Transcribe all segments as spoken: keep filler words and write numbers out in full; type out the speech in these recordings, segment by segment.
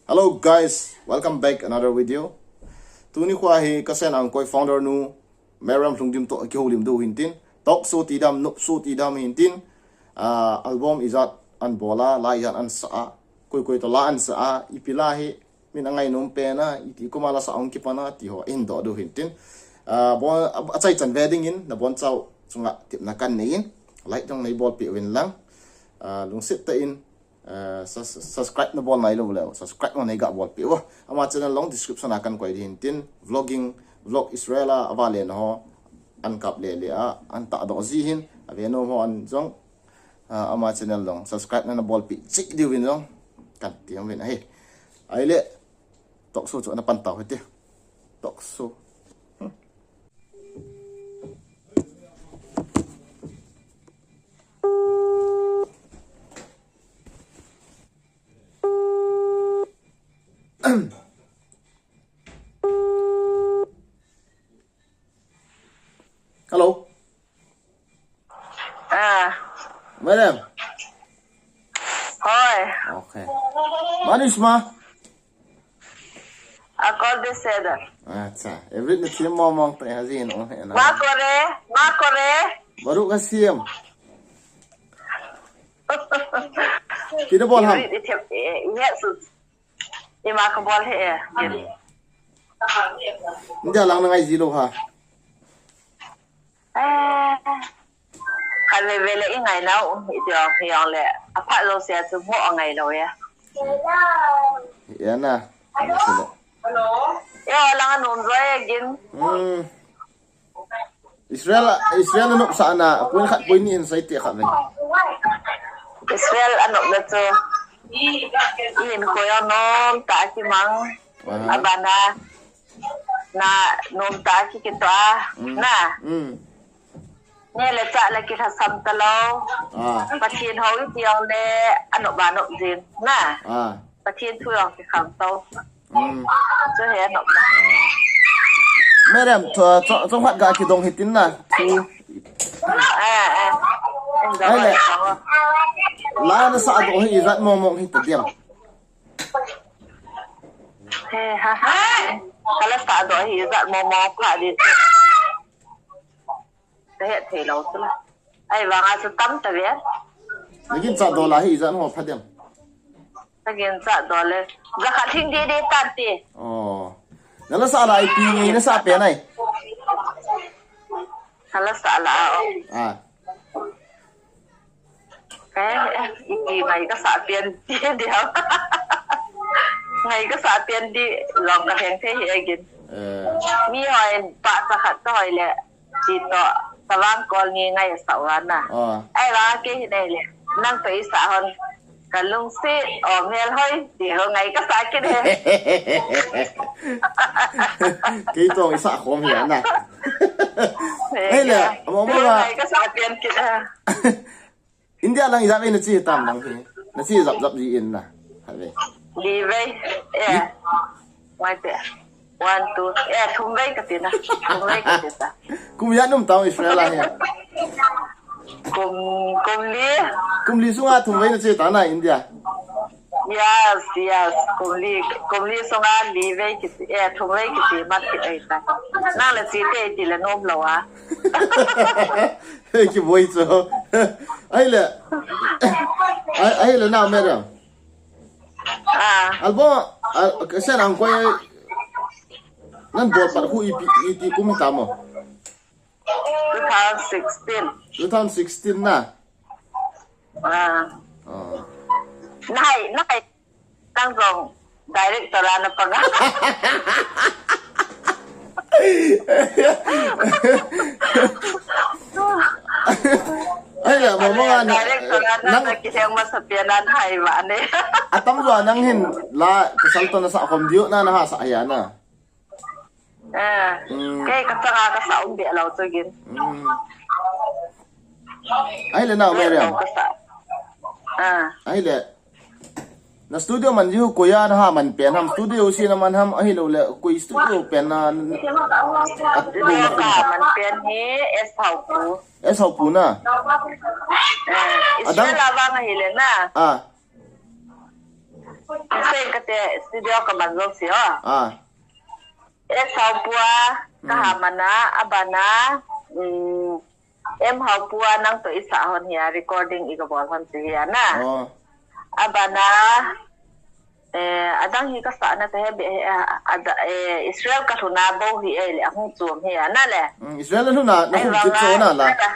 Hello guys, welcome back another video. Tuni kho hi Kasen Angkoi founder nu Mariam Lhungdim toh kihoulim diu hintin, talk show ti dam, nop show ti dam hintin, ah, album ijat ana bol a, la ijat ana sa a, koi koi toh la ana sa a, ipi la hi min angainom pen a, iti koma la sa hung kipan a ti ho hin doh diu hintin. Ah, bon, a, achaichan ve dingin nabonchau chunga tepna kanei in, like jong neibolpeh uvin lang. Ah, lungset tah in, ah, sus-, subscribe nabol nailou leh subscribe jong neiga bolpeh uva. Ama channel jong description a kahin koi ding hintin, vlogging, vlog Israel a, avale na ho, ana kap lele a, ana tahdoh ji hin, ave nom ho ana jong, ah, ama channel jong subscribe nana bolpeh cheh diuvin jong kahin ti nom in ahi. Ahile, talk show chu ana pan tau hite. Talk show. Hello. Ah. Madam. Hoi. Okay. Manis ma? Akol de seda. Acha. Every na thim mo mong tai hazin o he na. Ma kore, ma kore. Baru kasim. Tina bol ham. Every thim, eh, yes. Ima kabol he, eh. India lang na ngai ji lou ha. Eh, khatvei vei le i ngai nau, i diong, i diong le. Aphat jouse a chu mo angai lou ya. Ya na. Hello. Yo, lang anum jo ya gin. Hmm. Israel, Israel anop sah na, point khat point ni in sei te khat vin. Israel anop na chu. I in koi a nom ta ki mang. Aha. Abana. Na nom ta ki kito a. Mm. Na. Mm. Ne le cha le kilhasam talou. Ah. Pathen hou i ti jong le anop ba nop jin. Na. Ah. Pathen thu jong kikham tau. Mm. Chu he anop na. Ah. Madam, chu, chu, chu khat ga kidong hitin na. Thu. Ah, ah. Ai le. La na sa doh hi ijat mo mo hi ta diam. He, ha, ha. Ka la sa doh hi ijat mo mo pha di. Ka het thei lou chu la. Ahivang a chu tam ta ve. Na ginchat doh la hi ijat ho pha diam. Ka ginchat doh le. Jakhat lhing dede tan ti. Oh. Na la sa la ipi ngai na sa pen ai. Ka la sa la o. Ah. Eh, eh, ipi ngai ka sa pen ti dia. Ngai ka sa pen ti long ka theng thei hi again. Eh. Mi hoi pa sa khat ka hoi le. Ti to, Savang Kol ni ngai sa wa na. Oh. Ai wa ke hi nei le. Nang to i sa hon. Ka lungsi, o mel hoi, ti ho ngai ka sa kit he. Kei to i sa khom hi na. Ai le, mo mo la. Ngai ka sa pen kit ha. India lang ijat vei na che tam lang hi. Na che jap jap ji in na. Hai vei. Li vei. Eh. Mai te. One, two. Eh, thum vei ka ti na. Thum vei ka ti ta. Kum ijat num tau Israel a hi. Kum, kum li. Kum li sunga thum vei na che ta na India. Yes, yes. Kum li, kum li sunga li vei ki ti. Eh, thum vei ki ti mat ki ai ta. Nang la che te ti la nom lo a. Hei, kiboi chu. Ai le. Ai, ai le na, madam. Ah. Album, ah, Kasen Angkoi. Nan bol pat khu ipi, iti kum ta mo. Two thousand sixteen. Two thousand sixteen na. Ah. Ah. Nai, nai. Tang jong director a na panga. Ai le, mama nga na, director a na, nang na kiseng masa pian an hai ba ne. Atam jo nang hin la pasal to na sa khom diu na na ha sa ya na. Ah, mm. Kei ka changa ka sa um be lo chu gin. Mm. Ai le na, Mariam. Ka sa. Ah. Ai le. Na studio man jiu koi a na ha man pen ham, studio si na man ham, ahilou le koi studio pen na, at studio na ka man pen hi S Haupu. S Haupu na. Eh, adang Israel a vang ahile na. Ah. Sen ka te studio ka man jouse o. Ah. S Haopu a ka Hmm. ha man a, abana, um, M Haopu a nang toh i sa hon hi a recording i ka bol hon chu hi a na. Oh. Abana, eh, adang hi ka sa na ka he be, eh, ada, eh, Israel ka lhun a bou hi e le, ahung chom hi a na le. Hmm, Israel a lhun a, na Ai, hung vang kit a, so na la. Israel a.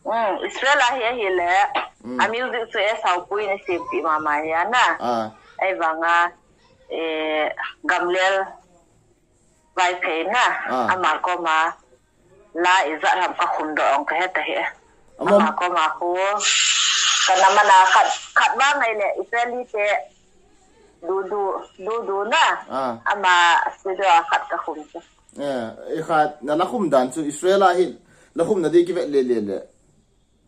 Hmm, Israel a hi a hi le, Hmm. a music chu S Haopu in i sempeh mama hi a na. Ah. Ai vang a, eh, Gamlel Vaiphei na, Ah. ama koma la ijat ham ka khum doh ong ka he ta hi. Ama Ama koma khu, ka na man a khat, khat vang ngai le, Israel te, Dudu, Dudu na, Ah. ama studio a khat ka khum chu. Eh, i khat, na la khum dan chu Israel a hi, la khum na di ki vet le le le.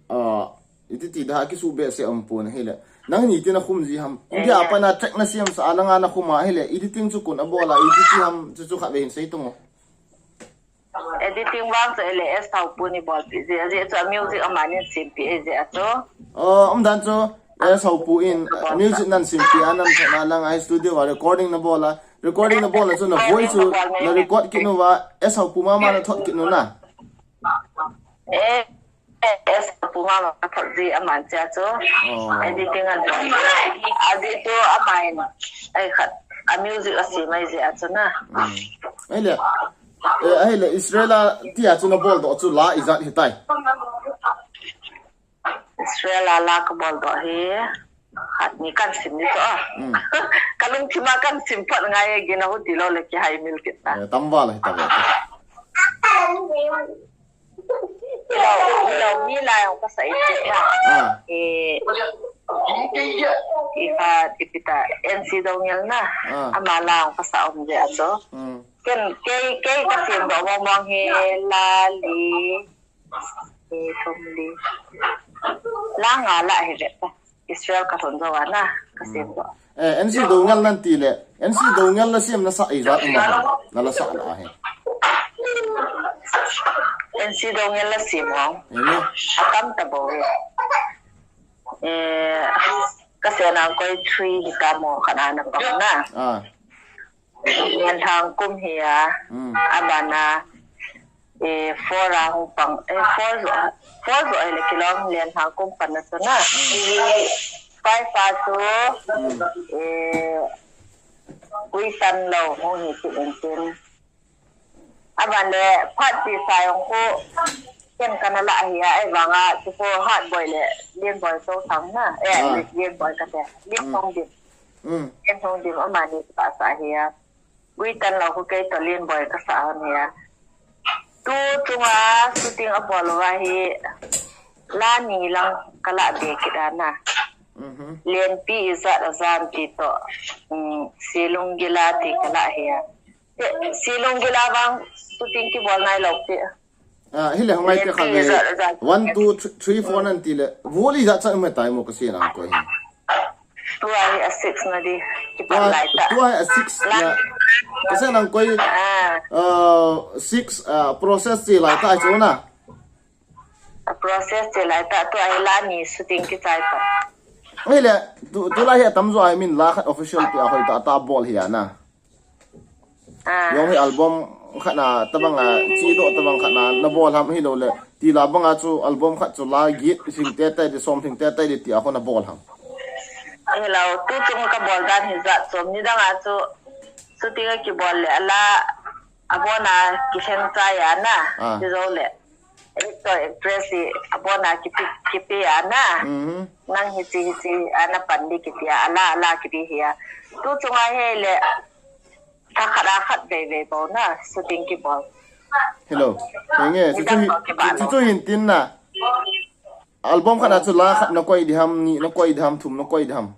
Ah, iti ti da ki su be se am pon hi le. Nang ni ti na khum ji ham. Eh, India yeah. pa na track na siam sa a la nga na khum a hi le. Iti ting chu kun a bol a, iti ti ham chu chu khat ve hin sei tung. Editing vang chu L A S Haopu in i bolpeh ji, ajeh chu music amanin sempeh e jeh a chu. Oh, um dan chu, L A S Haopu in, uh, music nan sempeh a nan thana lang a studio a recording na bol a, recording na bol a chu na voice chu, na record kit nu va, S Haopu mama na thot kit nu na. Eh, S Haopu mama na thot ji aman cha chu. Oh. Editing an bol. Ajeh chu amain, ai khat, a music a sem ai jeh a chu na. Mm. Ai le, Eh, ahile Israel a tia chu na bol doh chu la ijat hitai. Israel a la ka bol doh hi khat ni kan sim ni to. Mm. Ka lungthim a kan sim phot ngai e, gin a hu ti lou le kihai mil kit ta. Eh, tam val hitam. Hello, hello, mi la jong ka sa iti na. Ah. Eh, i khat ipi ta, N C Doungel na. Ah. Ama la jong ka sa um jeh a chu. Mm. Ken, kei, kei ka sem doh mong mong hi la li, eh, thum li. La nga la hi ve ta. Israel ka lhun jou a na, ka sem doh. Eh, N C Doungel nan ti le, N C Doungel la sem na sa ijat um a, na la sa na ahi. N C Doungel la sem ho. Ene. Atam ta bou e. Eh, ka sem na koi three hi ta mo khat a na pang na. Ah. Lianlhang kum hi a, Hmm. abana, eh, four a hung pang, eh, four jo, four jo ahile kilom Lianlhang kum pan na chu na. Hmm. Five a chu, Hmm. eh, Guitanlou hung hi ti in tin. Aban le phat ti sa jong khu, ken kana la hi a, ahivanga, chu khu Hatboi le Lianboi Chouthang na, eh, Ah. Lianboi kate, Lian Hmm. Thongdim. Hmm. Lian Thongdim amani kasa hi a. Guitanlou khu kei toh Lianboi kasa hon hi a. Tu chunga shooting abol uva hi la ni lang kala be kit a na. Mhm. Lianpi ijat a jam ti toh, um, Silung Gila ti kala hi a. Te, Silung Gila vang shooting kibol nailou pi. Ah, hile hung mai te kha ve. One, two, three, four nan ti le. Voli jat cha um tai mo ka si na ko hi. Tua hi a six na di. Kipat Tua, lai ta. tua hi a six na. Ka sa nang koi, Ah. uh, six, uh, process ti lai ta chu na. A process ti lai ta. Tua hi la ni shooting kichai pa. Hile, tu, tu la hi a tam jo a min la khat official ti a hoi ta, ta bol hi a na. Ah. Jong hi album khat na tabang a, chi doh tabang khat na, na bol ham hilou le. Ti la bang a chu album khat chu la get sing te tai di, som sing te tai di ti a ho na bol ham. Hello, tu chung ka bol dan hi jat chom ni dang a chu, shooting a kibol le, ala, abon a kilheng chai a na, Ah. ti jou le. Actor, actress hi abon a kipe, kipe a na. Mhm. Nang hichi, hichi, a na pan di kiti a, ala, ala kiti hi a. Tu chunga hi le, tha khat a khat vei vei bou na, shooting kibol. Hello. Henge, chu chu hi, chu chu hin tin na. Album khat a chu la khat na koi di ham, ni na koi di ham, thum na koi di ham.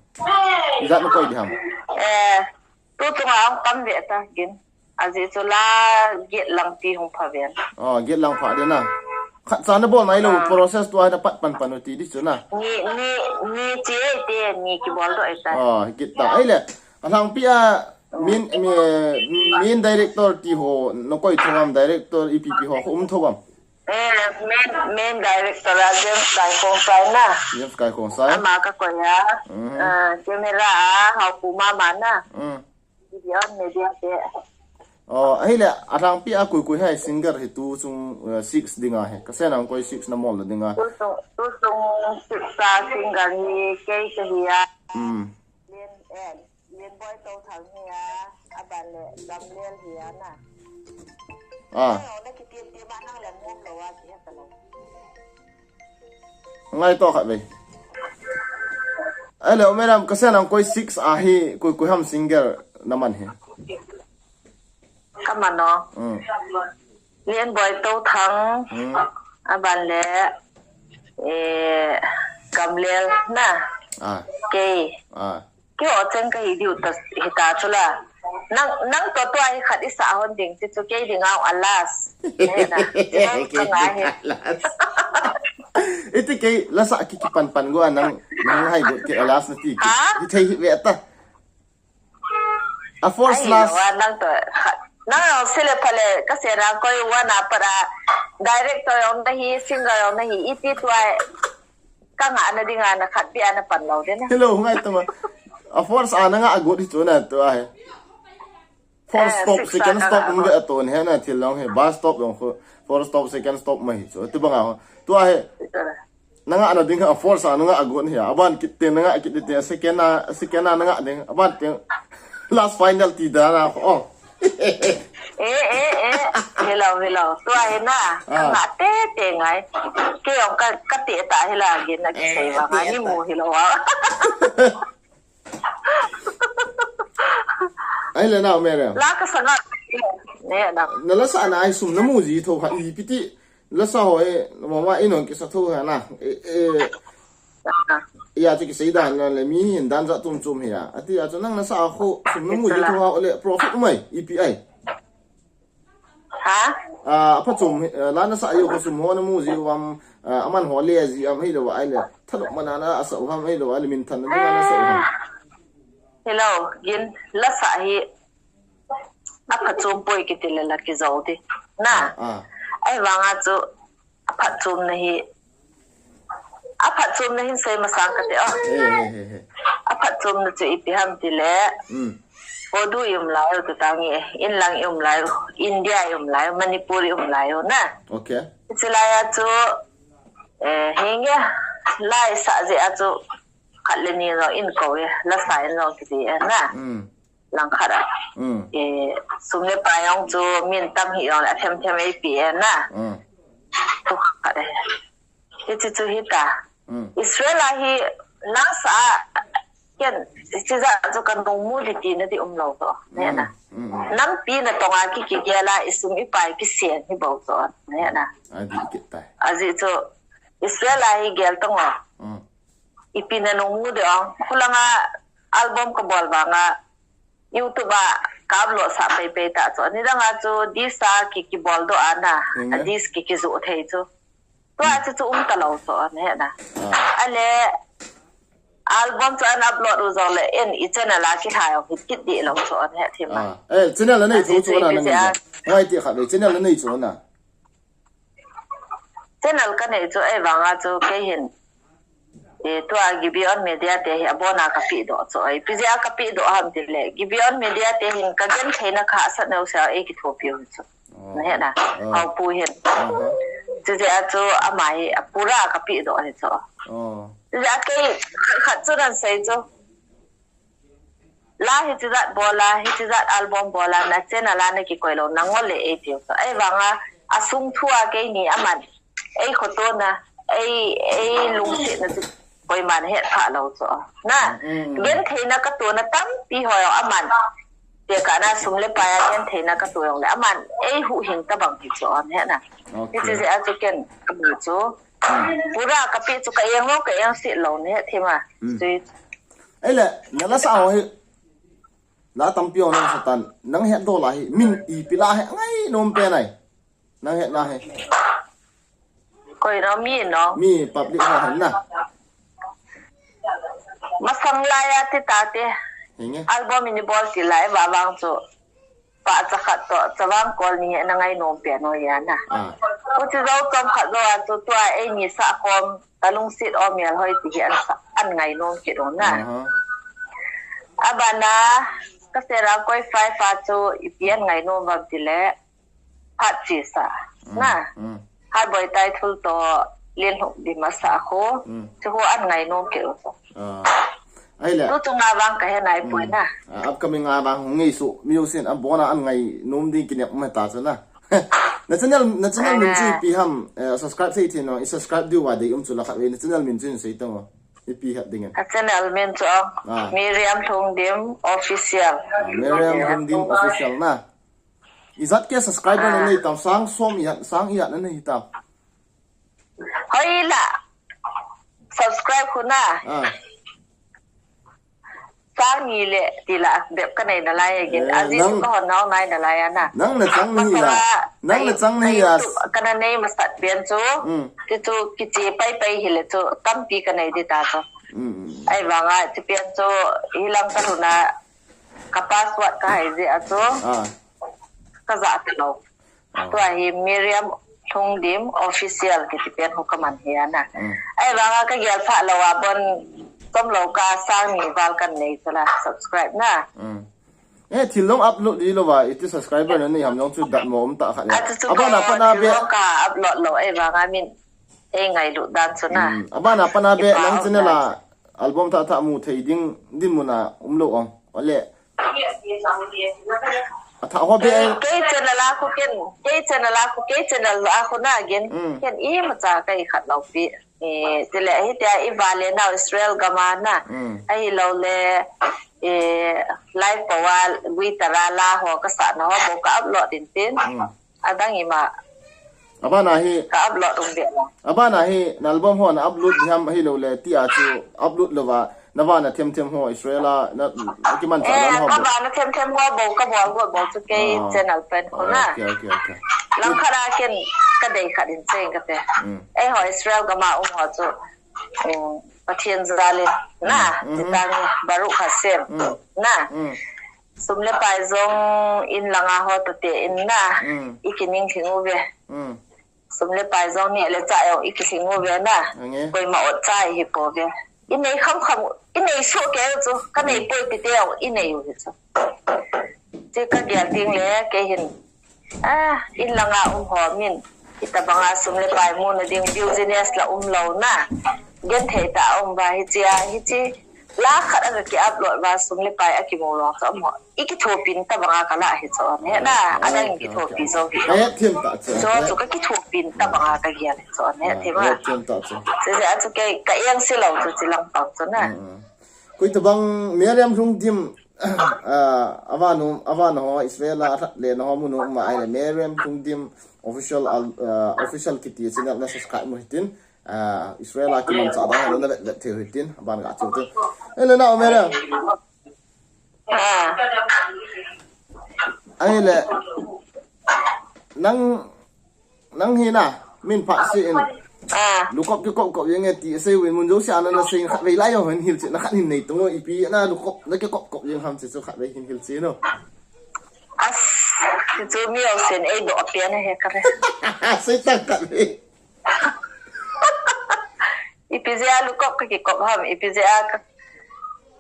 Ijat na koi di ham. Eh, tu chunga ang tam ve ta, gin. Ajeh chu la get lang ti hung pha ven. Oh, get lang pha den na. Khat cha na bol nailou, Ah. process tua na pat pan pan u ti di chu na. Ni, ni, ni chi e te, ni kibol doh e ta. Oh, get ta. Ahile, alhangpi a, min, mi, min director ti ho, na koi thou am director, E P P ho, um thou am. Eh, main, main director a James Kaikhongsai na. James Kaikhongsai. Ama kakoi a. Mhm. Ah, camera a Haopu Mama na. Mm. Video media te. Oh, ahile, alhangpi a koi koi hi singer hi tu chung, eh, six dinga hi. Kasei nang koi six na mol na dinga. Tu chung, tu chung six a singer hi kei kahi a. Mm. Len, eh, Lenboi Touthang hi a, aban le Gamlel hi a na. Ah. Nang na kiti ti ma nang le mom lo a ki he ta lo. Ngai to khat ve. Ahile, madam, kasei nang koi six a hi, koi, koi ham singer na man hi. Ka man o. Mm. Lenboi Touthang, Mm. aban le, eh, Gamlel na. Ah. Kei. Ah. Kei o cheng kahi diu ta, hita chu la. Nang, nang to tua hi khat i sa hon ding, ti chu kei ding a, a last. He na. Ka nga he. Last. Iti kei lasa ki, ki pan pan go a nang, nang hai go kei a last na ti ki. Ha? Ki thei hi ve ta. A first, ai, last. Lo, a nang to, nang ang sile phale, kasei nang koi wana para director jong nahi, singer jong nahi, iti tua, ka ngah na dinga na khat bia na pan lo de na. Hello, ngai to ma. A first a na ngah a got hi chu na tua hi. First, eh, stop, six second a stop, ngah um ve a to ni he na thil long he. Bus stop long khu. First stop, second stop ma hi chu. Tu banga ho. Tua hi. Tua. Na ngah na ding a first a na ngah a got hi a. Aban kit te na ngah kit te, second a, second a na ngah ding. Aban te last final ti da na. Oh. Eh, eh, eh. Hello, hello. Tua hi na. Ah. Ka ngah te te ngai. Kei ong ka, ka te ta hi la gin na ki, eh, sei wa nga ni mu hi lo wa. Ahile na, Mary. La ka sanga. Ne na. Na lasa na hi sum na mu ji tho ha, ipi ti. Lasa ho e, mama i nong kisa tho ha na. E, e. Ah. Ya chu kisei dan na le mi hin dan ja tum tum hi a. Ati a chu nang lasa ho sum na mu ji tho ha le profit mai, ipi ai. Ha? Ah, a phachom, eh, la na sa yo ko sum ho na mu ji u ham, ah, aman ho le ji ham, hi lo wa ai le. Thalok mana na a sa u ham, hi lo wa ai le, min than na na sa u ham. Hello, gin, lasa hi a phachom poi kiti le la kijo ti. Na. Ah, ah. Ahivanga chu a phachom na hi, a phachom na hin sei masang kate o. He, he, he, he. A phachom na chu ipi ham ti le. Mm. Urdu i um lai u, tu tangi, inlang i um lai u, India i um lai u, Manipur i um lai u na. Okay. Chilai a chu, eh, hinge, lai sa je a chu, khat le ni lo in ko e, lasa in lo kiti e na. Mm. Lang khat a. Mm. Eh, sum le pai jong chu min tam hi jong le, a them them ei pi e na. Mm. Tu khat e. Hichi chu hita. Mm. Israel a hi nasa ken, hichi ja chu ka nung mu di ti na di um lo to. Ne na. Mm, mm, mm. Nampi na tonga ki, kigel a, i sum i pai kisen hi bou to. Ne na. A di kit tai. Aji chu Israel a hi gel tonga. Mm. Ipi na nung mu de ong. Khulanga album ka bol vanga YouTube a ka upload sa pei pei ta chu. Nidang a chu disc a ki, kibol doh a na. Inge. A disc ki, kijoh thei chu. Tua chu chu um ta lo chu, ne na. Ah. Ale album chu an upload u jong le, in i channel a kithai u hit kit di lo chu, ne thim a. Ah. Eh, channel la nei chu chu na na. Ngai ti khat ve, channel la nei chu na. Channel ka nei chu, ahivanga chu kei hin. Eh, tua Gibeon Media te hi abona ka pi doh chu. Ipi jeh a ka pi doh ham ti le. Gibeon Media te hin ka genthei na kha sat neu sa ei kithopi u chu. Oh. Na he na. Oh. Haopu hin. Uh-huh. Chu jeh a chu ama hi a pura ka pi doh hi chu. Oh. Chu jeh a kei khat chu nan sei chu. La hichi jat bol a, hichi jat album bol a, na channel a na kikoi lou, na ngol le ei tiu sa. Ahivanga, a sung thu a keini aman, ei khoto na, ei, ei lungset na chu koiman het pha lou chu. Na, mm, genthei na ka to na tampi ho jong aman. Tekah na sum le pai a genthei na ka to jong le, aman, ei huhhing tabang hi chu, he na. Okay. Hichi jeh a chu ken, ka bu chu. Mm. Pura ka pi chu ka eng lou, ka eng sit lou, ne thim a. Mm. Sui. Ahile, na la sa ho hi, la tampi ho nang sa tan, nang het doh la hi, min ipi la hi, ngai nom pen ai. Nang het na hi. Koi no, mi no? Mi public ho hen na. Masang lai a ti ta te. Hinge. Album ini bol ti lai va vang chu. Pa cha khat to, chavang kol ni na ngai nom pen o ya na. Ah. Pu Chizou chomkhat jou a chu tua eini sah kom, ka lungset o mel hoi ti hi an sa, an ngainom kit u na. Aha. Abana, ka sera koi fai fa chu ipi an ngainom vam ti le, Phat Chesa. Mm, na. Mm. Hatboi Taithul toh Lenlhungdim a sah khu. Mm. Chu khu an ngainom kit u. Ah. Ahile. Tu chunga vang ka he nai poi na. Ah, upcoming a vang hung ngei su music a bona an ngainom ding kinep ma ta chu na. Na channel, na channel min chu ipi ham, eh, subscribe sei thin o, i subscribe diu va dei um chu la khat vei, na channel min chu in sei tang o. Ipi hat ding in. A channel min chu, ah, Miriam Lhungdim Official. Ah, Miriam Lhungdim Official na. Ijat kia subscriber na nei tam, sang som ijat, sang ijat na nei tam. Hoi la. Subscribe khu na. Ah. Sang ni le ti la bep ka nei nalai again. Eh, aji nang, chu ka hon nau nai nalai ana. Nang na chang ni la. Nang na chang ni la. Ka na nei masat pian chu. Mm. Ti chu kiche pai pai hile chu tampi ka nei di ta chu. Mm, mm. Ahivanga ti pian chu hilang ka lhun a ka password ka hai jeh a chu. Ah. Ka ja ta lou. Ah. Tua hi Miriam Lhungdim Official kiti pen hu ka man hi ana. Mm. Ahivanga ka gel pha lou a bon tom lou ka sang ni val kan nei chu la subscribe na. Mm. Eh, thil long upload di lou va, iti subscriber na nei ham long chu dat mo um ta khat ya. Atu chu abana ka pana be. Thil long ka upload lou, ahivanga min ei ngailut dan chu na. Mm. Abana pana be, nang channel a album tha tha mu thei ding, din mun a um lou ong. Ole. A tha ho be. Eh, kei channel a khu ken, kei channel a khu, kei channel a khu na gen. Mm. Ken imacha ka i khat lou pi. Eh, tile hitia i vale nau Israel gam a na. Mm. Ahilou le, eh, live power guitar a la ho ka sa na ho bou ka upload in tin. Mm. Adang ima. Abana hi. Ka upload um dia. Abana hi, na album ho na upload di ham ahilou le, ti a chu upload lou va, na vana them them ho Israel a, na, na kiman cha dan ho. Eh, ka vana them them ho bou, ka bol got bou chu kei channel pen khu na. Ah. Okay, okay, okay. Langkhat a ken ka dei khat in cheng ka te. Mm. Eiho Israel gam a um ho chu. Mm, Pathen jal in na, mm, mm, ti tang Baruch Hashem. Mm. Na. Mm. Sum le pai jong in langa ho tate in na. Mm. I kining thing uve. Mm. Sum le pai jong neh le chah jong i kithing uve na. Ange. Koima ot chai hi pouve. I nei kham kham, i nei soh kei u chu, ka nei poi ti te jong i nei u hi chu. Chu ka gel ding le kei hin. Ah, in langa um ho min. Hitabanga sum le pai muna ding business la um lou na. Genthei tah a um va hichea, hiche. La khat a ka ki upload va sum le pai a kimu lou chu um ho. I kithopin tabanga ka la hi chu, he na, ah, adang okay, kithopi okay. Jou hi. Ka hethem ta chu. Chu chu ka kithopin tabanga ka gel hi chu, he, ah, hethem a. Hethem ta chu. Chu, chu, a chu kei, ka eng se lou chu, chu lang pang chu na. Mm, mm. Koi tabang Miriam Lhungdim, ah, avan u, avan ho, Israel a that le na ho mun u ma ai le Miriam Lhungdim official, ah, official kiti channel na subscribe mo hitin, ah, Israel a kiman cha dang na vet vet thei hitin, aban ga chu tin. Ele na Miriam. Ah. Ahile, nang, nang hi na, min pha si in. Ah. Lukop kikop kop jeng e ti sei uvin mun jouse a na sei khat vei lai jong hin hilchen na khat hin nei tung o ipi na lukop na kikop kop jeng ham chu khat vei hin hilchen o. As, chu mi au sen ei do apian he ka re. Sei tang khat vei. Ipi jeh a lukop ka kikop ham, ipi jeh a ka,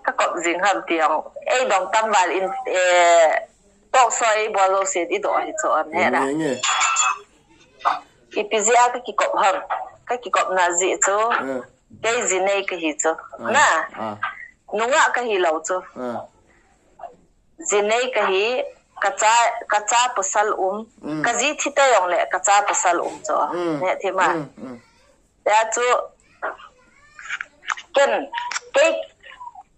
ka kop jing ham ti jong. Ei dong tam val in, eh, talk show ei bol jouse i do hi chu an he na. Nge, nge. Ipi jeh a ka kikop ham, ka kikop na jeh chu. Eh. Kei ji nei ka hi chu. Ah, na. Ah. Nungah ka hi lou chu. Ah. Ji nei ka hi, ka cha, ka cha pasal um, mm, ka ji thi ta jong le, ka cha pasal um chu. Mm. He thi ma. Mm, mm. Tia chu, ken, kei,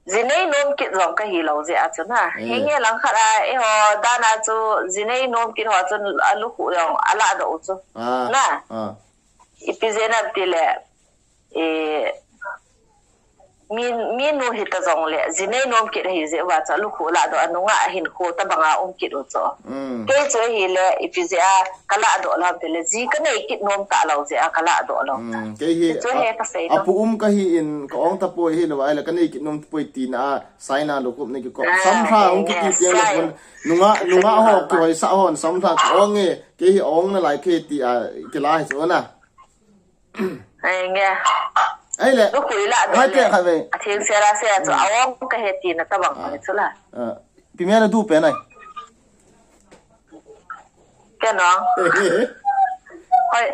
ji nei nom kit jong ka hi lou jeh a chu na. Mm. Hinge lang khat a, eiho, dan a chu, ji nei nom kit ho chu, a lukhuh jong, a la doh u chu. Ah, na. Ah. Ipi jeh na ti le, eh, Mi, mi nu hita jongle, ji nei nom kit ahi jeh uva chu, alukhuh ladoh a nungah hinkho tabanga um kit u chu. Kei chu ahile, ipi jeh a kaladoh lou ham tile, ji kanei kit nom talou jeh a kaladoh lou. Kei hi chu he kasei lou. Apu um kahi in, ka-ong tapoi, hilou ahile kanei kit nom tapoi tina a, sign a lukhup nei kikop. Samlha hung kiti teng le pon, nungah, nungah ho kihoisah hon samlha ka-ong e, kei hi ong nalai kei tia kila hi chu na. Ai nge. Ahile. Lukhuh ladoh le. Atheng sela se a chu, a-ong kahi tina tabang chu la. Ipi me nadu pen ai? Kei nong. Hoi,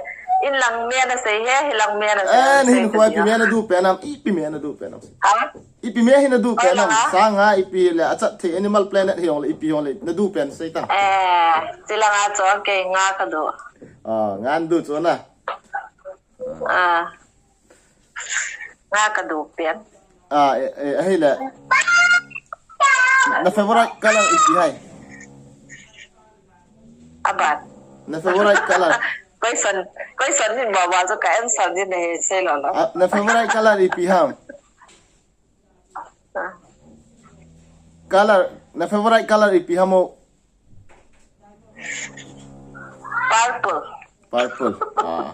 inlang me nasei he, hilang me nasei. Eh, nahinkho ipi me nadu pen am, ipi me nadu pen am. Ha? Ipi me hi nadu pen am, sanga ipi le, achat thei Animal Planet hi jongle, ipi jongle, nadu pen sei tang. Eh, chilanga chu kei nga kadu. Ah, nga nadu chu na. Ah. Nga kadu pen. Ah, eh, eh, ahile. Na favorite color ipi ham? Aban. Na favorite color. Question, question ni baba chu ka answer ni nahi sei lou lou. Ah, na favorite color ipi ham? Ah. Color, na favorite color ipi ham o? Purple. Purple. Ah.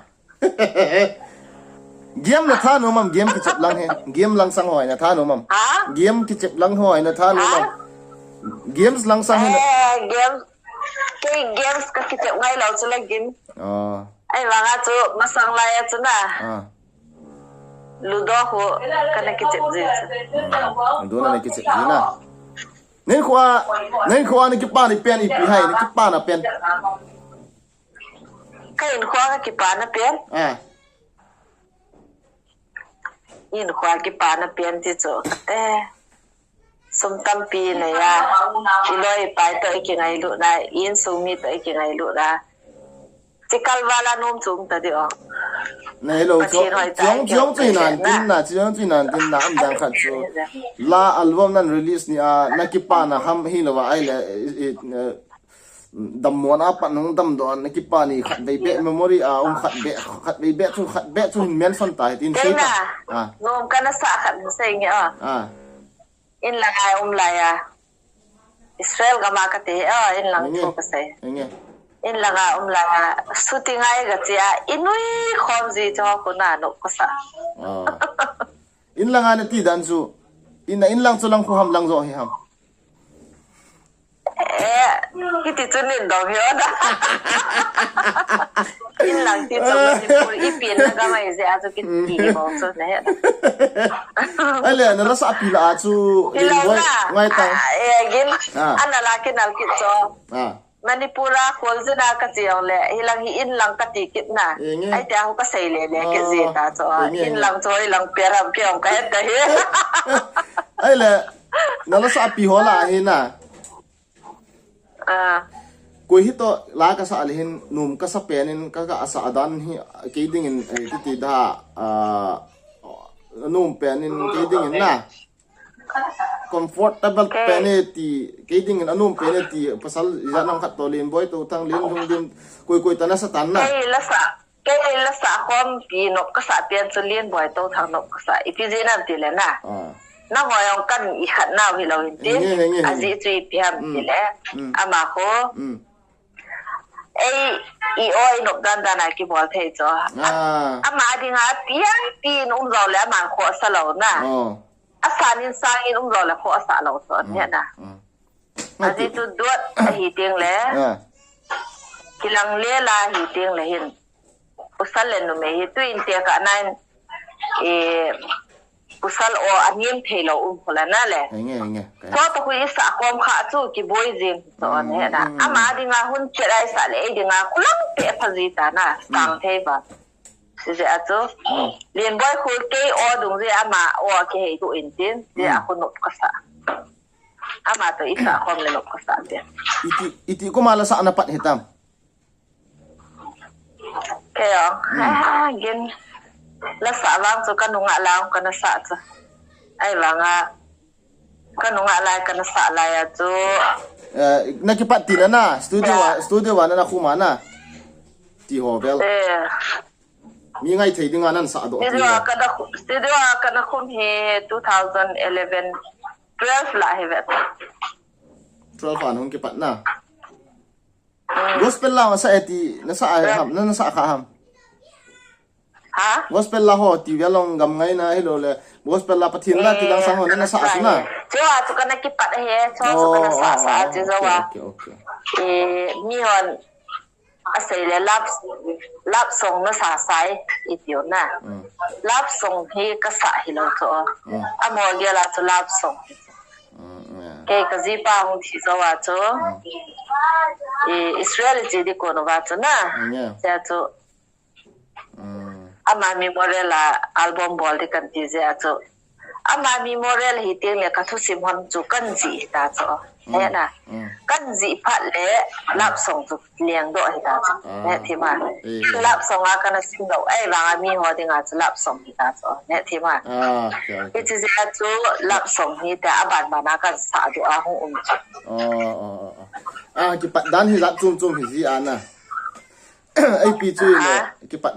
Game na thanom am, game kichep lang hi. Game lang sang hoi na thanom am. Ha? Game kichep lang hoi na thanom am. Ha? Games lang sang hi na. Eh, game. Kei games ka kichep ngai lou chu la game. Ah. Ahivanga chu masang lai a chu na. Ah. Ludo ho kana kichep ji. Ludo na kichep ji na. Nahinkho a, nahinkho a nakipana pen ipi ham, nakipana pen. Ka hinkho a kakipana pen. Ah. Hinkho a kipana pen ti chu. Eh. Sum tampi nei a, iloi ipai toh ikingailutna, insung mi toh ikingailutna. Chikal vala nom chung ta di o. Nei lou, Pathen chu, hoitah chu, chu inan tin na, chu inan tin na, um dan khat chu. La album nan release ni a, nakipana ham hilou va ahile, i, i, eh, dammo na pat nung damdoh a, nakipana khat vei beh memory a, um khat beh, khat vei beh chu, khat beh chu hin mention ta hitin sei ta. Ah. Nom kana sa khat sei nge a. Ah. Inlanga um laiya. Israel gama kati, oh, inlang thu kasei. Inlanga um laiya. Shooting a kache a, inui khom ji chu khu na nop kasa. Ah. Inlanga nati dan chu, in, inlang chu lang khu ham lang jo hi ham. Eh, kiti chu nin dong hi o da. Inlang ti chu Manipur, ipi na gamai je a chu kiti bol chu ne. Ale, na lasa pi la chu, Lim Boy, ngai tang. Eh, gin, ana la kinal kit chu. Ah. Manipur a khol jin a kache jongle, hilang hi inlang kati kit na. Ai tia hu kasei le le kit ji ta chu. Inlang chu, ilang pia ram ke ong ka het ta hi. Ale, na lasa pi ho la hi na. Ah. Koi hitoh la kasa le hin nom kasa pen in ka, ka asa dan hi kei dingin, eh, kiti da, ah, nom pen in kei dingin na. Comfortable pen e ti, kei dingin anom pen e ti, pasal ijat ham khat toh Lim Boy toh thang Lim Lhung Lim, koi koi ta nasa tan na. Kei lasa. Kei lasa khompi nop kasa pen chu Lim Boy toh thang nop kasa. Ipi jeh ham tile na. Ah. Nangho jong kan ikhat nau hilou hin tin. Ajeh chu ipi ham tile. Ama khu. Ei, i o i nop dan dan a kibol thei chu. Ah. Ama dinga piang tin um jongle aman khohsa lou na. Oh. Asan in sang in um jongle khohsa lou chu. Hetna. Ajeh chu dot ahi teng le. Ah. Kilang le la ahi teng le hin. Pasal le numei hi tuin tekah nan, eh, pasal o anem thei lou um khu la na le. Henge, henge. Koi toh khu isa khom kha chu kiboi jing chu hetna. Ama dinga hun chet a isa le, ei dinga khu lang te pha ji ta na, sang thei va. Sijeh a chu. Lim Boy khu kei o dung jeh ama o kihei gu in tin, jeh a khu nop kasa. Ama toh isa khom le nop kasa te. Iti, iti koma lasa na pat hitam. Kei o. Hmm. Ah, gin. Lasa vang chu ka nungah la kana sa chu. Ahivanga ka nungah lai kana sa lai a chu. Eh, na kipat ti na na, studio a, studio a na na khuma na. Ti ho vel. Eh. Mi ngai thei dinga nan sah doh ti Studio le. a kana khu- studio a kana khum hi two thousand eleven, twelve la hi vet. Twelve a nung kipat na. Mm. Gospel la masa e ti na sa ai Twelve. ham, na na sa kha ham. Ha? Gospel la ho ti ve long gam ngai na hi lo le. Gospel la Pathian la ti lang sang ho na na sa sa na. Chu a chu kana kipat he, chu a chu kana sa sa chu zawa. Okay, okay. E, mi hon a sei le love, love song na sa sai i tiu na. Mm. Love song hi ka sa hi lo chu. Mm. A mo ge la chu love song. Mm, yeah. Kei ka ji pa hung thi zawa chu. Mm. I Israel ji di ko no wa chu na. Mm, yeah. Chu a chu Mm. Ama memorial a album bol di kan ti jeh a chu. Ama memorial hi teng le ka thusim hon chu kan ji hi ta chu. Mm. He na. Mm. Kan ji phat le love song chu leng doh hi ta chu. Ah. He thi ma. Eh, eh. Love song a kana sim lo. Ai vang a mi ho ding a chu love song hi ta chu. He thi ma. Ah, okay, okay. Hi chi jeh a chu love song hi ta a ban ban a kan sa doh a hung um chu. Oh, oh, oh, oh. Ah, kipat dan hi jat chom chom hi ji a na. Eipi chu le, ah, kipat,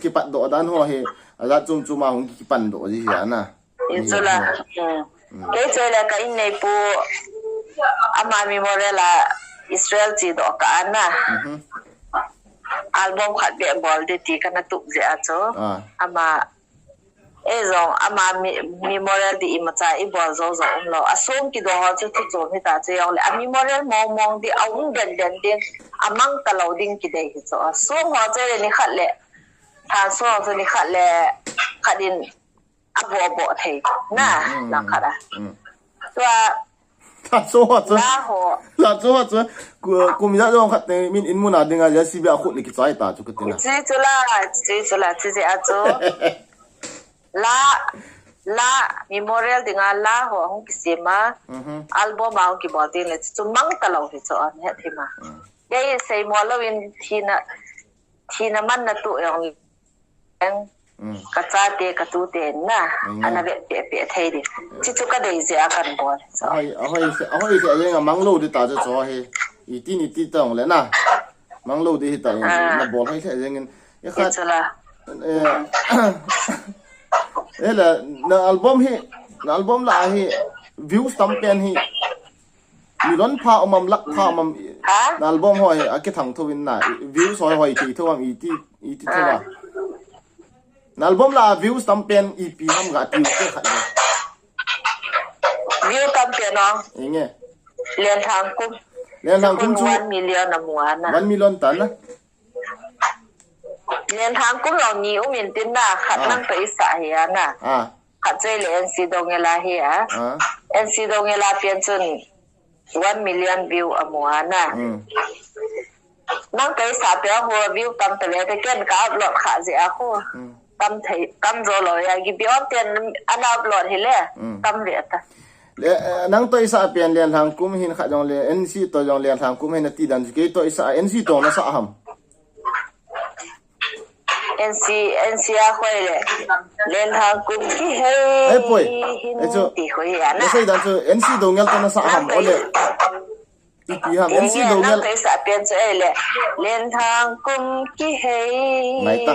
kipat doh dan ho hi, a jat chom chom a hung kipan doh ji hi a na. Hi chu la. Hmm. Hmm. Kei chu le ka in nei pu ama memorial a Israel chi doh ka a na. Mhm. Album khat beh bol di ti kana tup jeh a chu. Ah. Ama Ei jong ama mi- memorial di imacha i bol jou jou um lou. A song kidoh ho chu thu chom hi ta chu jong le. A memorial mong mong di a um den den ding, a mang ta lou ding kidei hi chu. A song ho chu le ni khat le. Tha song chu ni khat le khat in a bo bo thei. Na, mm, mm, na khat a. Mm. Tua Tha cho ho chu. La ho. Tha cho ho chu. Ku- kum ja jong khat te min in mun a ding a, J C B a khut le kichai ta chu ka ti na. Chi chu la, chi chu la, chi jeh a chu. La, la, memorial ding a la ho hung kisem a. Mhm. Album a hung kibol ding le chu mang ta lou hi chu an he thi ma. Mm. Kei sei mo lou in thina, thina man na tu jong Eng, mm, ka chate, ka tute na, mm, ana vet pe pe thei di. Mm. Chi chu ka dei jeh a kan bol. So. Ahoi, ahoi se, ahoi se, ajeng a mang lou di ta chu cho hi. Iti ni ti tong le na. Mang lou di hi ta in, ah, na bol hoi se, ajeng in. E khat. Chu la. Eh, eh, la, na album hi, na album la hi, views tam pen hi. Million pha um am, lakh pha um am. Ha? Na album hoi a kithang tho in na, views hoi hoi thei tho am iti, iti tho a. Ah. Na album la views tam pen ipi ham ga tiu te khat le. View tam pen o. Inge. Lenthang kum. Lenthang kum chu one million a mu a na. One million ta na. Lenthang kum lou ni um in tin na, khat, ah, nang toh i sa hi a na. Ah. Khat chu le N C Dongel a hi a. Ah. N C Dongel a pen chun one million view a mu a na. Mm. Nang toh i sa pen ho view tam ta ve te ken ka upload kha jeh a ho. Mm. Tam thei, tam jo lou a, Gibeon ten ana upload hi le. Mm. Tam ve ta. Le, eh, nang toh i sa pen Lenthang kum hin khat jong le, N C toh jong Lenthang kum hin na ti dan chu kei toh i sa, N C toh na sa ham. N C, N C a hoi le. Lenthang kum kihei. Ai poi. Hin, ai chu, ti hoi a na. Na sei dan chu N C Dongel toh na sa ham, ole. Ipi ham, N C Dongel. Nang toh i sa pen chu ei le. Lenthang kum kihei. Ngai ta.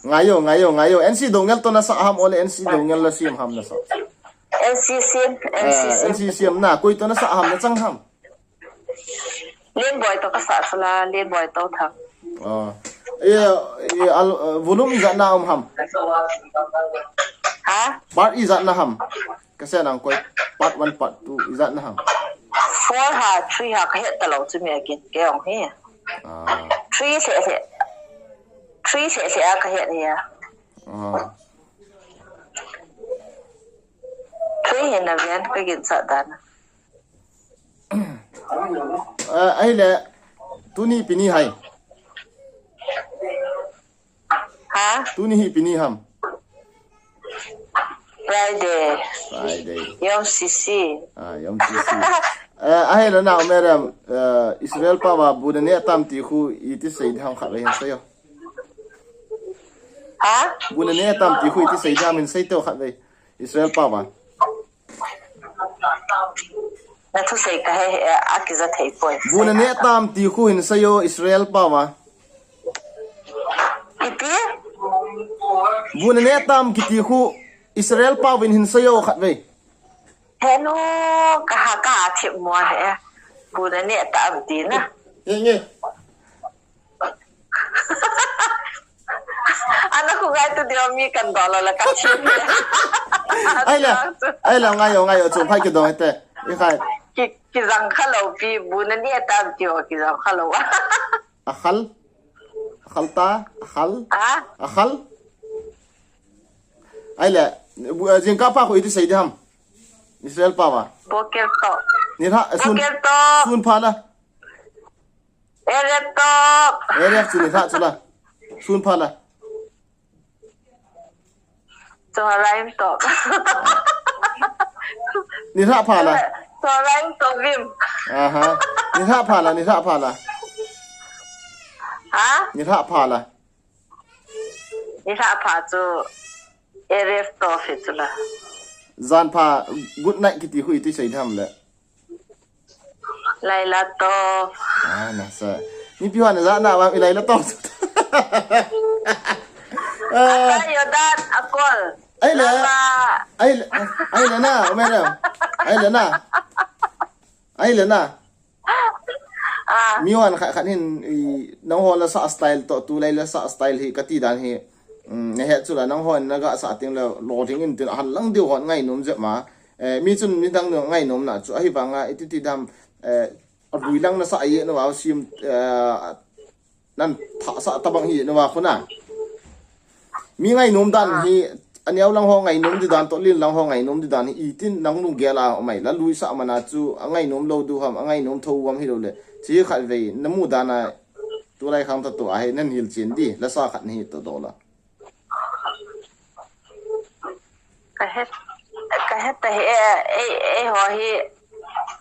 Ngai o, ngai o, ngai o. N C Dongel toh na sa ham, ole N C Dongel la sim ham na sa. N C sim, N C sim. Ah, N C sim na, koi toh na sa ham na chang ham. Lenboi toh ka sa sala, Lenboi toh thang. Ah. E, e, al, eh, volume ijat na um ham. Ha? Part ijat na ham. Ka sei nang koi part one, part two ijat na ham. Four ha, three ha, ka het ta lou chu mi a kin, kei ong hi. Ah. Three se se. Three se se a ka het hi a. Ah. Three hi na ven, ka gin sa dan. Eh, ahile, tuni ipi ni ham. Ha? Tuni hi ipi ni ham. Friday. Friday. Yom Sisi. Ah, Yom Sisi. Eh, ahile na, madam, eh, Israel pao a bu na neh tam ti khu iti sei di ham khat vei hin sei o. Ha? Bu na neh tam ti khu iti sei di ham hin sei teo khat vei. Israel pao a. Na thusei ka he, he, a kija thei poi. Bu na neh tam ti khu hin sei o Israel pao a. Ipi? Bu na neh tam kiti khu Israel pau vin hin seiyo khat vei. Hello, ka ha ka thip mo ne. Bu na neh tam ti na. Nge, nge. Ana khu ngai tu dio mi kan do lo la ka chi. Ai la, ai la, ngai yo, ngai yo, chung phai ki dong te. I khai. Ki, ki zang kha lo pi, bu na neh tam ti o ki zang kha lo. A khal. A khal ta, a khal. A? A khal. Ai le, bu, eh, jingkah pha khu iti sei di ham. Israel pau va. Boker to. Ni ha, eh, sun. Boker to. Sun pha la. Erev tov. Erev chu ni ha chu la. Sun pha la. Tzoharim tov. Ni ha pha la. Tzoharim tovim. Aha. Ni ha pha la, ni ha pha la. Ha? Ni ha pha la. Ni ha pha chu erev tov hi chu la. Jan pha, good night kiti khu iti sei di ham le. Laila tov. Ah, nasa. Mipi hon ja na ba, i laila tov. Ah. Ata yodat akol. Ai le. Lala. Ai le. Ai le na, Umerem. Ai le na. Ai le na. Ah. Mi hon khat khat hin, i, nangho la sa style to, tulai la sa style hi, kati dan hi. Mm, na het chu la, nangho na ga sa ting la, lo ding in tin, hal lang diu hon ngainom jep ma. Eh, mi chun midang nu ngainom na chu, ahi vanga, iti ti dam, eh, a lui lang na sa ye na wa sim, eh, nan tha sa tabang hi na wa khuna. Mi ngainom dan hi, a neo lang ho ngainom di dan, to lin lang ho ngainom di dan hi, itin nang lunggel a mai, la lui sa mana chu, a ngainom lo du ham, a ngainom tho ham hi lo le. Chi khat vei, na mu dan a, tulai khang ta to a hi, nan hil chin di, la sa khat ni to do la. Ka het, ka het ta hi, eh, eh, eh, ho hi,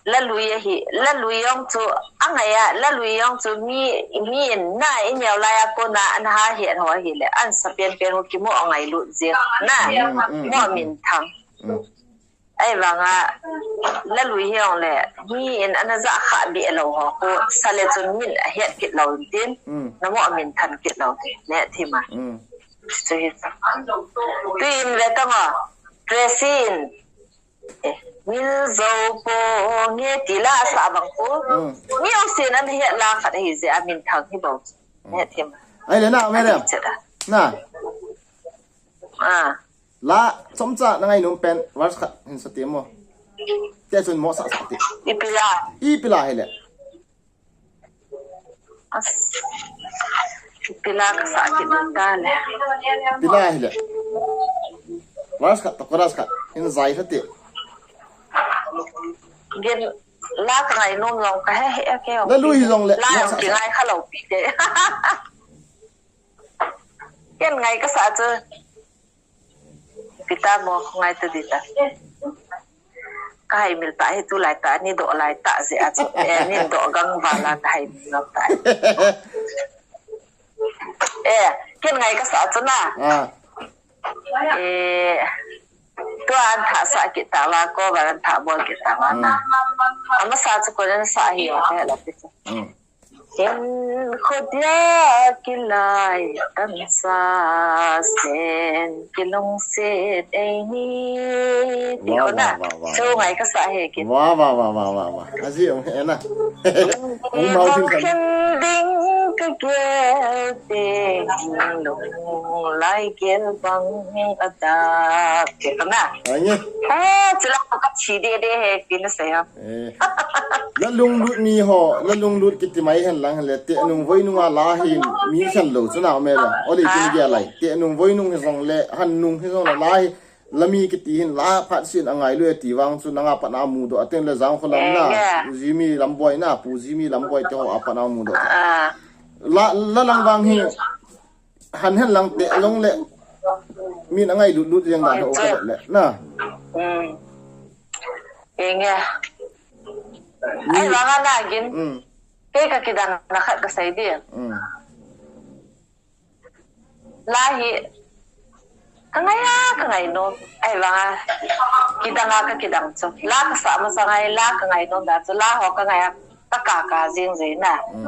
la lui hi, la lui jong chu, a ngai a, la lui jong chu mi, mi in na, i neo lai a kona, an ha hi, an ho hi le, an sa pen pen ho ki mo a ngailut jing, na, mm, mm, mo mm, min thang. Mm. Ai vanga, la lui hi jong le, mi in ana ja kha bi lo ho, ko sa le chu min a het kit lo tin, mm, na mo min than kit lo tin, ne thi ma. Mm. Chu hi sa. Tuin ve tang o, Tracy in, eh, mil zo po nge ti la sa bang ko. Mm. Mi o sin an het la khat hi je a min thang hi bo. Mm. Ne thi ma. Ai le na, Umerem. Ai, che da. Na. Ah. La, chomcha na ngainom pen, verse khat hin sa ti mo. Te chun mo sa sa ti. Ipi la. Ipi la hi le. As. Ipi la ka sa kit ta le. Ipi la hi le. Verse khat, to chorus khat. Hin jai sa ti. Gen la ka ngainom jong ka he he ke. La lui jong le. La jong ki ngai kha lo pi te. Ken ngai ka sa chu. Pita mo ngai ta di ta. Ka hai mil ta hi tu lai ta ni do lai ta je a chu. Eh, ni do gang va la ka hai mil ta. Eh, ken ngai ka sa chu na. Ah. Eh, tu an tha sa kit ta va ko va an tha bol kit ta va na. Mm. Ama sa chu ko an sa hi o ka la pi chu. Mm. Sen khodia kilai kan sa sen kilungset eini. Ti ho na. Wow, wow, wow, wow. Chu ngai ka sa he kin. Wow, wow, wow, wow, wow, wow. Aji ong he na. Ong mau tin kan. Khen ding ka gel ding lung lai gel bang adak. Ti ho na. Ai nge. Ha, chu la ka chi de de he kin sa ya. Eh, la lunglut mi ho, la lunglut kiti mai hen lang le, te nung voi nung a la hi mi khen lo chu na me la. O le kin ge lai. Te nung voi nung hi jong le, han nung hi jong le la hi, la mi kiti hin la phat sin a ngai lu ti vang chu nanga pat na mu do, ateng le jang kholam na, Jimmy Lamboi na, pu Jimmy Lamboi te ho a pat na mu do. Ah. La, la lang vang hi, han hen lang te long le, min a ngai lut lut jeng dan ho ka le, na. Mm. Enge. Ni- Ai, vang a na gin. Mm. Kei ka kidang na khat ka sei di. Mm. La hi, ka ngai a, ka ngai nom. Ai, vang a, kidang a ka kidang chu. La ka sa ma sa ngai, la ka ngai nom da chu. La ho ka ngai a, ka ka ka jing jing na. Mm.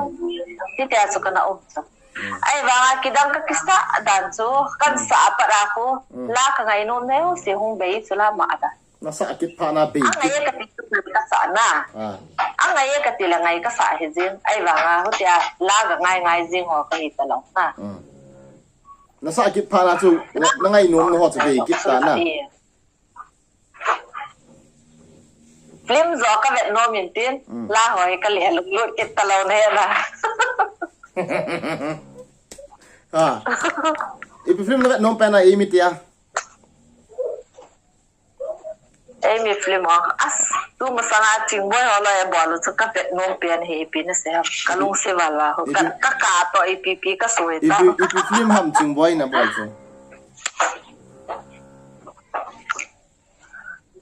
Ti te a chu ka na um chu. Ahivanga kidang kakisah dan chu, kan sah a pat a khu, la ka ngainom neo se hung bei chu la ma ta. Nasah kit phat na bei kit. Angai e kati chu kasah na. Angai e kati le ngai kasah hi jing. Ahivanga hutia la ka ngai ngai jing ho kahi talou na. Nasah kit phat na chu, na ngainom na ho chu bei kit ta na. Film jo ka vet nom in tin, la ho hi ka le lunglut kit talou na he na. Ha. Ipi film na vet nom pen a, eimi tia? Eimi film ho. As, tu masanga Chingboi ho loi abol u chu ka vet nom pen hi ipi na sei ham. Ka lungset val val ho. Ka, ka ka to ipi pi ka soi ta. Ipi, ipi film ham Chingboi na bol chu?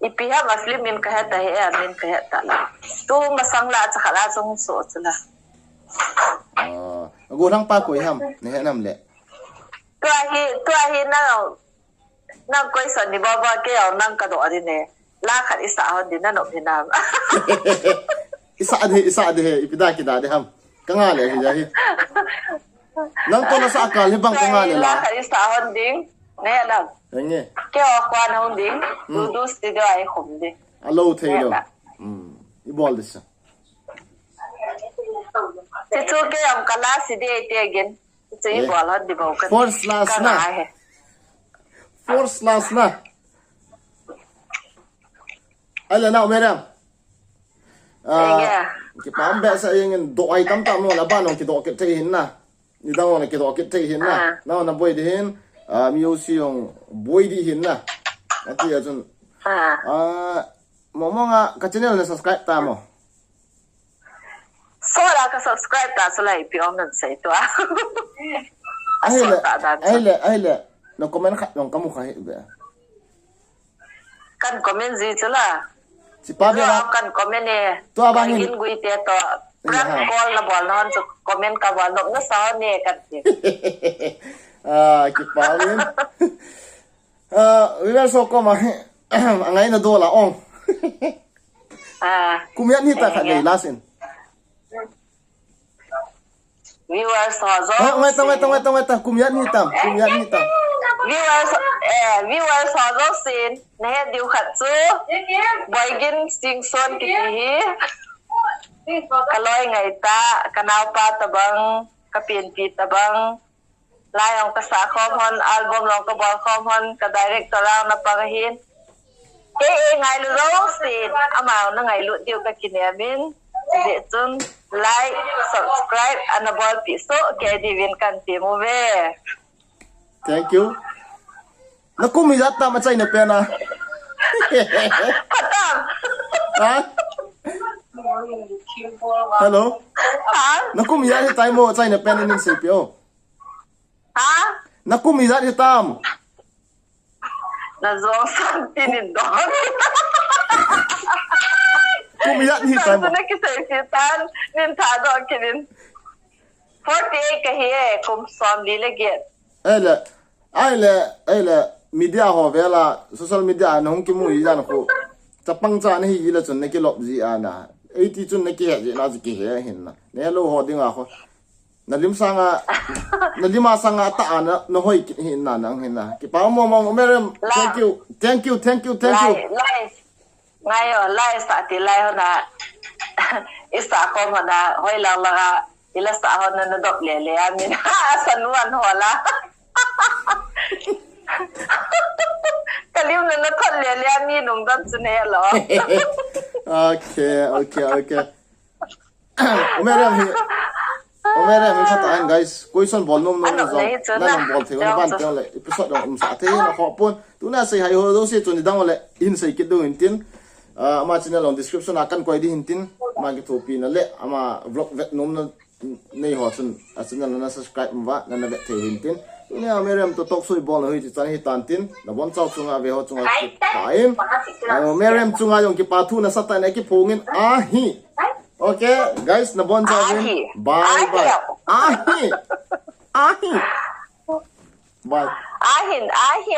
Ipi ham a film min ka het ta he, a min ka het ta la. Tu masang la cha khat la chung so chu la. Ah, agollhang pa koi ham, na he nam le. Tua hi, tua hi na, na koi son ni baba ke au nang ka do di ne. La khat i sa hon di na no hi nam. I sa di, i sa di he, ipi da ki da di ham. Ka nga le hi ja hi. Nang to na sa kal hi bang ka nga le la. La khat i sa hon ding. Ne la. Enge. Ke o kwan hon ding. Du du studio ai khum di. A lo thei lo. Hmm. I bol di sa. Ti chu ke am kala si de te again. Chu i bol hon di bau ka. First class na. First class na. Ai le na, Miriam. Ah, kipa um behseh jeng in, doh ai tam tam lo, la ban jong kidoh kit thei hin na. Nidang jong kidoh kit thei hin na. Na, na boi di hin, ah, mi jouse jong boi di hin na. Ati a chun. Ah, mo mo nga ka channel na subscribe ta mo. So la ka subscribe ta, so la ipi um nan sei tua. Ahile, ahile, ahile. Na comment khat jong ka mu kha hi be. Kan comment ji chu la. Chipa be la. Kan comment e. Tua bang hin. Gui te to. Prank call na bol na hon chu comment ka bol na sa ne kan ti. Ah, kipa min. Ah, we were so koma. Angai na do la ong. Ah. Kum ijat hita khat nei la sin. Viewers ho jo. Ah, ngai ta, ngai ta, ngai ta, ngai ta. Kum ijat hitam, kum ijat hitam. Viewers, eh, viewers ho jo sin. Na he diu khat chu. Boigin Singson kiti hi. Ka loi ngai ta, ka naopa tabang, ka pianpi tabang. Lai jong ka sa khom hon, album jong ka bol khom hon, ka director jong na pang ahin. Kei e ngailu jouse, ama na ngailut diu ka kinem in. Hijeh chun, like, subscribe, ana bolpeh soh kei diuvin kan ti uve. Thank you. Na kum ijat tam achaina pen a? Phatam. Ha? Hello? Ha? Na kum ijat hitam achaina pen in seipeh o. Ha? Na kum ijat hitam? Na jong san tin in don. Kum ijat hitam? San na kisei si tan, nin thadoh kit in. Forty-eight kahi e, kum somli le get. Ahile, ahile, ahile, media ho vela, social media a na hung kimu hi jan khu. Chapang cha na hi le chun na kilop ji a na. Eighty chun na kihe ji na ji kihe hin na. Ne lo ho ding a khu. Na lim sanga, na lim a sanga ta ana, na hoi kit hin na nang hin na. Kipa mo mo, Miriam, thank you, thank you, thank you, thank you. Lai, lai. Ngai o, lai sa ti lai ho na. I sa khom ho na, hoi lang lang a, i la sa ho na na dop le le a min. A sa nuan ho la. Ka lim na na thot le le a mi nung don chu ne lo. Okay, okay, okay. Miriam hi. Miriam hi phatah in guys. Question bol nom nom na jong. Na nang bol thei na ban teng le episode jong um sa thei na kho pon. Tuna sei hai ho jouse chun i dang le hin sei kit diu hin tin. Ah, ama channel jong description a kan koi di hin tin. Ama kithopi na le ama vlog vet nom na nei ho chun a channel na subscribe um va na na vet thei hin tin. Tuna Miriam to talk show i bol na hui ti chan hi tan tin. Na bon chau chunga ve ho chunga kipa in. Ah, Miriam chunga jong kipa thu na sa ta na kiphong in. Ahi. Okay, guys, na bon chau vin. Ahi. Bye, bye. Ahi. Ahi. Ahi. Bye. Ahin, ahi.